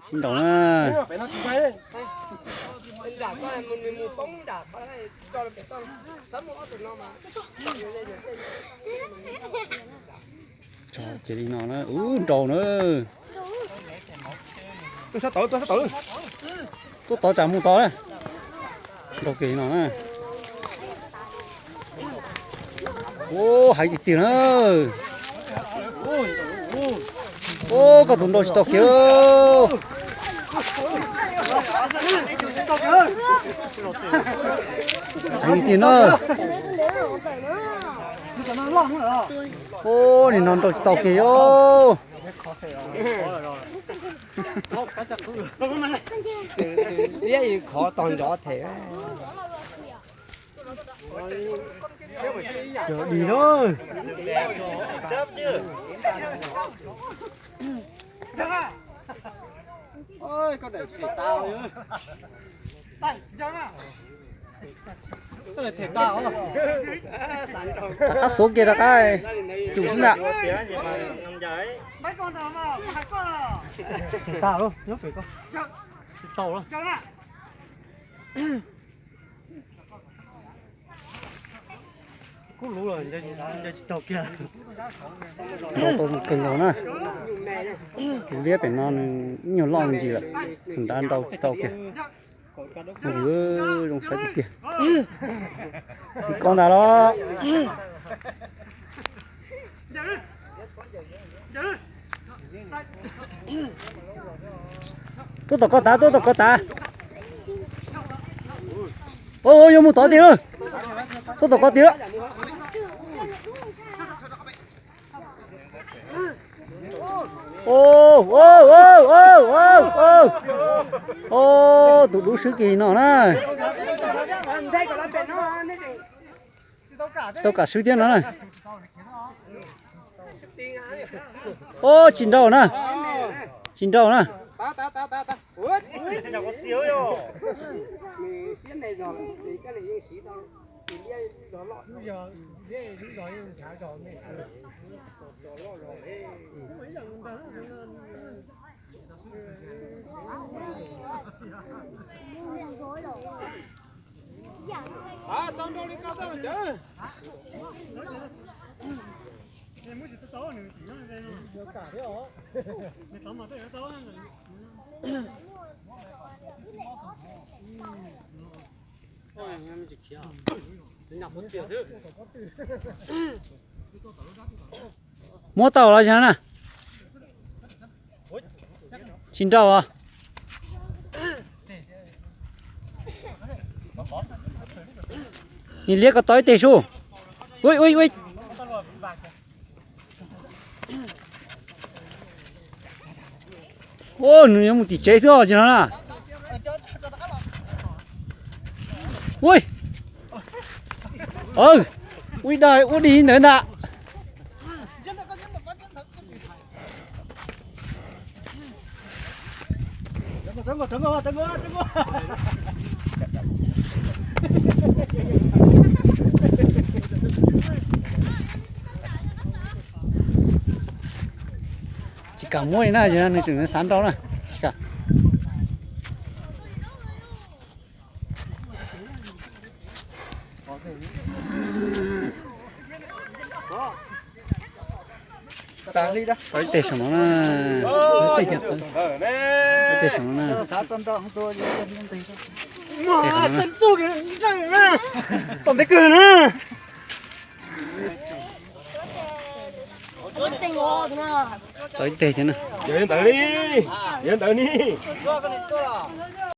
Sib nraus na. Tso kiag li no na, ub nraus na. Tuaj tod tsam mus tod na. Nraus kiag li no na. Ub, hais tiag tiag na. Ub, koj tus nraus tsis tau kiag. Hais tiag tiag na. Ub, nim no nraus tsis tau kiag os. Xiab khov tog nrov them. Cov dis na. Rov qab xuav kiag rov qab cum xwb ntag. Them tas lawm, nyob pem ko. Tsis tau lawm. Kub lub los ncaws tsis tau kiag. Nraus tau kawg nkaus na. Tus liab pem no nws ib nyuag loj me ntsis lawm, tus nrad nraus tsis tau kiag. Zoo saib tiag tiag. Li ko ntag los. Tuaj tom koj tav, tuaj tom koj tav. Yuav mus tod tiag lawm. Tuaj tom koj tiag lawm. Tus dub swb kiag no na. Tau kam swb thiab no na. Ub, tsis nraus na. Tsis nraus na. Muab tau los na. Tsis nraus os. Niam liab ko tau ib teg sub. Ui ui ui. Ua, nws yuav mus tim tsev xwb os no na. Ui, ui dag ua dig ntawd ntag. Tsis kam muab li na, nws tseem xav nrau na. Tsis kam. Ib teg saum no na. Ib teg saum no na. Tom ntej kawg na. Tau ib teg thiab na. Yog ntawd ni, yog ntawd ni.